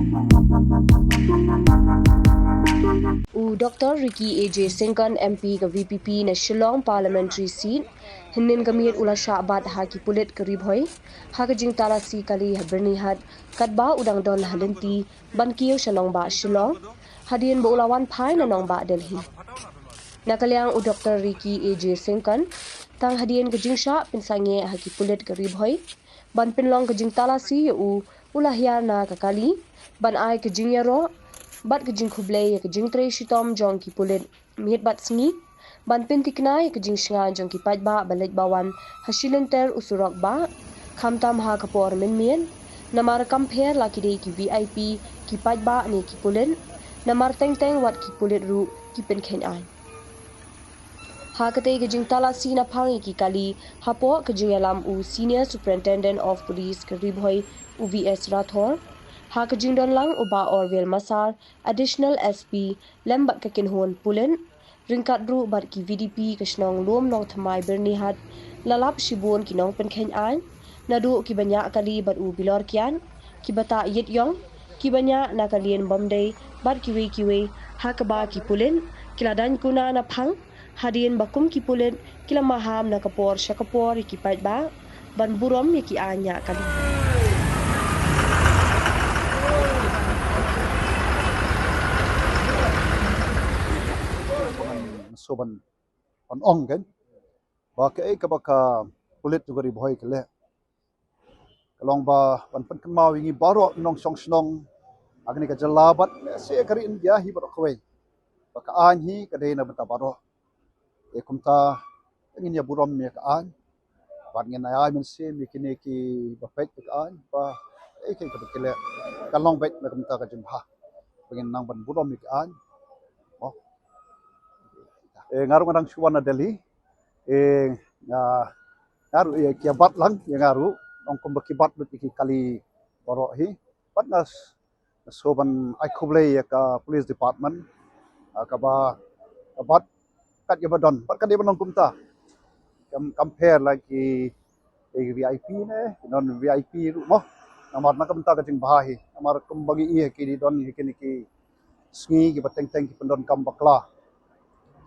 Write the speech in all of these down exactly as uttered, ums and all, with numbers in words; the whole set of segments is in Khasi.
U Doktor Ricky A J Syngkon, M P ka V P P na Shillong Parliamentary Seat, hynnin ka miet u la shah bat ha ki pulit ka Ri Bhoi ha ka jingtalasi kali ha Byrnihat, katba u dang don ha lynti ban kiew sha nongbah Shillong, hadien ba u la wan phai na nongbah Delhi. Na ka liang u Doktor Ricky A J Syngkon, tang hadien ka jingshah pynsangeh ha ki pulit ka Ri Bhoi ban pynlong ka jingtalasi ïa u, u la hiar na ka kali ban ai ka jingïaroh bad ka jingkhublei ïa ka jingtrei shitom jong ki pulit miet bad sngi, ban pynthikna ïa ka jingshngaiñ jong ki paidbah ba leit ba wan ha shi lynter u surok bah, khamtam ha ka por mynmiet, namar kam pher la ki dei ki V I P ki paidbah ne ki pulit, namar teng teng wat ki pulit ruh ki pynkheiñ aiñ. Ha katei ka jingtalasi na phang ïa ki kali, hapoh ka jingïalam u Senior Superintendent of Police ka Ri Bhoi, u V S Rathore, ha ka jingdon lang u Bah Orwell Massar, Additional S P, lem bad ka kynhun pulit, ryngkat ruh bad ki V D P ka shnong Lum Nongthymmai Byrnihat, la lap shibun ki nongpynkheiñ aiñ, naduh kiba ñiah kali bad u bilor kiad, kiba tah ïit ïong, kiba ñiah na ka lieng bym dei, bad kiwei kiwei, ha kaba ki pulit ki la daiñ kuna na phang, hadien ba kum ki pulit ki la maham na ka por sha ka por ïa ki paidbah ban burom ïa ki aiñ ñiah kali. Ban shu ban, ban ong kan ba kaei kaba ka pulit jong Ri Bhoi ka leh, ka long ba ban pynkynmaw ïa ngi baroh nongshong shnong ha kane ka jylla bad lehse ka ri India hi baroh kawei, ba ka aiñ hi ka dei na bynta baroh. Te kumta ngin ïa burom ïa ka aiñ bad ngin ai mynsiem ïa kine kiba peit ïa ka aiñ ba kaei kaei kaba ki leh kan long beit na ka bynta ka jingbha, ba ngin nang ban burom ïa ka aiñ. Oh. Eh, nga ruh nga dang shu wan na Delhi. Eh, nga, nga ruh ïa ki ïa bat lang ïa nga ruh, ong kumba ki bat lut ïa ki kali baroh hi. Bad nga s-, nga shu ban ai khublei ïa ka police department, ah, kaba, ka bat kat ïa ba don, bad kat ïa ba don kumta. Kam, kam pher la ki, eh, V I P ne, non V I P ruh mo. Namar na ka bynta ka jingbha hi. Namar kumba ngi ïohi ki don hi kine ki sngi kiba teng teng ki pyndonkam bakla.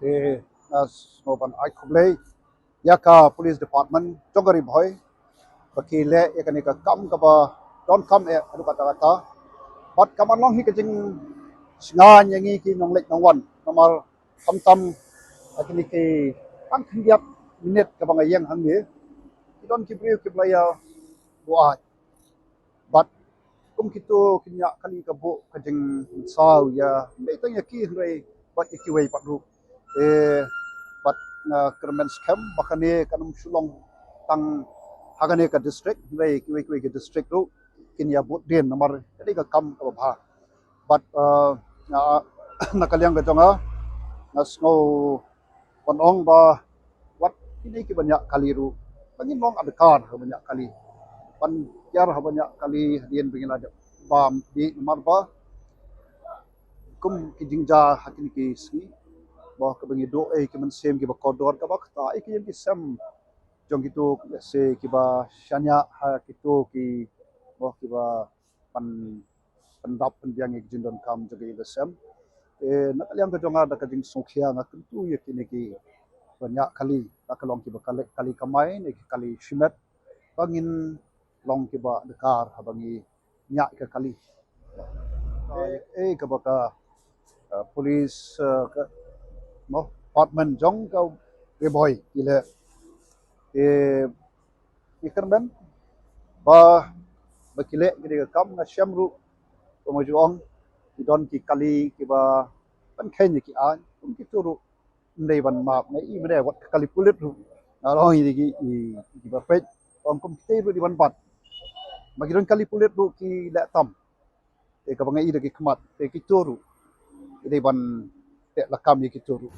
Te nga shu ban ai khublei ïa ka police department jong ka Ri Bhoi ba ki leh ïa kane ka kam kaba donkam eh haduh katta katta. Bad kam long hi ka jingshngaiñ ïa ngi ki nongleit nongwan. Namar khamtam ha kine ki tang khyndiat minit kaba nga ïeng hangne, ki don ki briew kiba la ïa buaid. Bad kum kito ki ñiah kali ka buh ka jingsaw ïa, ym dei tang ïa ki hynrei bad ïa kiwei pat ruh. Eh, bad nga kyrmen skhem ba kane kan ym shu long tang ha kane ka district, hynrei kiwei kiwei ki district ruh kin ïa bud dien namar kane ka kam kaba bha. Bad, eh, nga, na ka liang ka jong nga, nga sngew ban ong ba wat kine kiba ñiah kali ruh, ba ngin long adkar haba ñiah kali, ban kiar haba ñiah kali hadien ba ngin la dep bam dih namar ba kum ki jingjia ha kine ki sngi, ba kaba ngi duh ei ki mynsiem kiba kordor, kaba ktah ei ki ïing ki sem jong kito, lehse kiba shaniah ha kito ki, ba kiba pan, pyndap pynbiang ïa ki jingdonkam jong ki ïing ki sem. Te na ka liang ka jong nga da ka jingsngewkhia nga kyntu ïa kine kiba ñiah kali, la ka long kiba kali, kali kamai ne ki kali shimet, ba ngin long kiba adkar haba ngi ñiah ka kali. Eh, eh, kaba ka, eh, police, eh, ka, mo, department jong ka Ri Bhoi ki leh. Eh, ngi kyrmen ba, ba ki leh kine ki kam, nga shem ruh, kumba ju ong, ki don ki kali kiba pynkheiñ ïa ki aiñ, kum kito ruh ym dei ban map, nga i mynne wat ka kali pulit ruh, nga la ong ïa ki, i, i kiba peit, ong kum kito ruh dei ban bat. Ba ki don kali pulit ruh ki leh tam. Te kaba nga i da ki khmat, te kito ruh ki dei ban teh lakam ïa kito ruh.